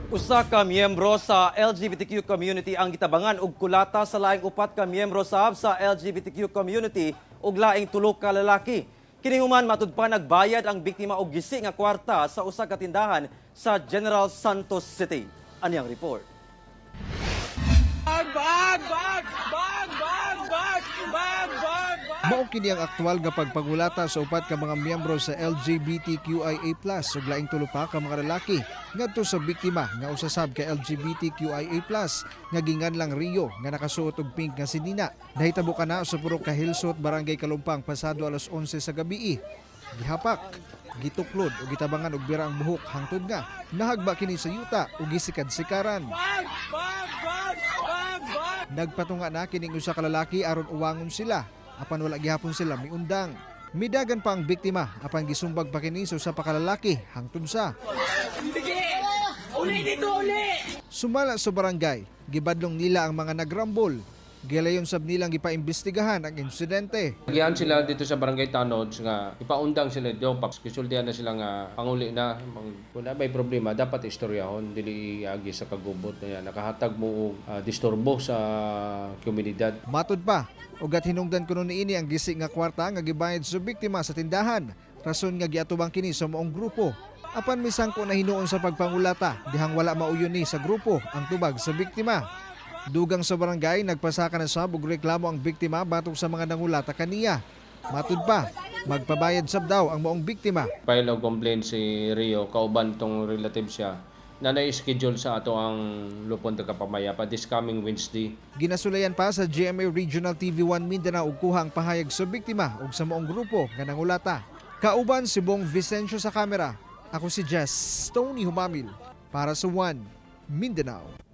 Usa ka miyembro sa LGBTQ community ang gitabangan og kulata sa laing upat ka miyembro sab sa LGBTQ community ug laing tulo ka lalaki. Kini human matud pa nagbayad ang biktima og gisi nga kwarta sa usa ka tindahan sa General Santos City. Aniyang report. Bag, bag, bag, bag, bag, bag, bag, bag. Mao kini ang aktual nga pagpangulata sa upat ka mga miyembro sa LGBTQIA+ ug laing tulo pa ka mga lalaki ngadto sa biktima nga usa sab ka LGBTQIA+ nga ginganlang Rio nga nakasuot og pink nga sinina. Nahitabo kana sa Purok Kahilsot, Barangay Kalumpang, pasado alas 11 sa gabi. Gihapak, gituklod ug gitabangan og bira ang buhok hangtod nga nahagba kini sa yuta ug gisikad-sikaran. Bag, bag, bag, bag, bag. Nagpatunga na kining usa ka lalaki aron uwangon sila apan wala gihapon sila miundang. Midagan pa ang biktima apan gisumbag pa kini sa usa pa ka lalaki hangtod sa Sige! Uli dito, uli! Sumala sa barangay, gibadlong nila ang mga nagrambol. Gilayon sab nilang gipaimbestigahan ang insidente. Gihan sila dito sa Barangay Tanods nga ipaundang sila dito, gisultihan na sila nga panguli na. Kung na may problema, dapat istoryahon, dili iagi sa kagubot na yan. Nakahatag mo og disturbo sa komunidad. Matud pa, ugat hinungdan kuno niini ang gisi nga kwarta nga gibayad sa biktima sa tindahan. Rason nga giatubang kini sa maong grupo. Apan misangko na hinuon sa pagpangulata, dihang wala mauyon ni sa grupo ang tubag sa biktima. Dugang sa barangay, nagpasaka na sab og reklamo ang biktima batok sa mga nangulata kaniya. Matud pa, magpabayad sab daw ang maong biktima. File og complaint si Rio, kauban tong relative siya, na na-schedule sa ato ang Lupon Tagapamayapa this coming Wednesday. Ginasulayan pa sa GMA Regional TV 1 Mindanao og kuha ang pahayag sa biktima ug sa maong grupo nga nangulata. Kauban si Bong Vicencio sa kamera. Ako si Jess Tony Humamil para sa One Mindanao.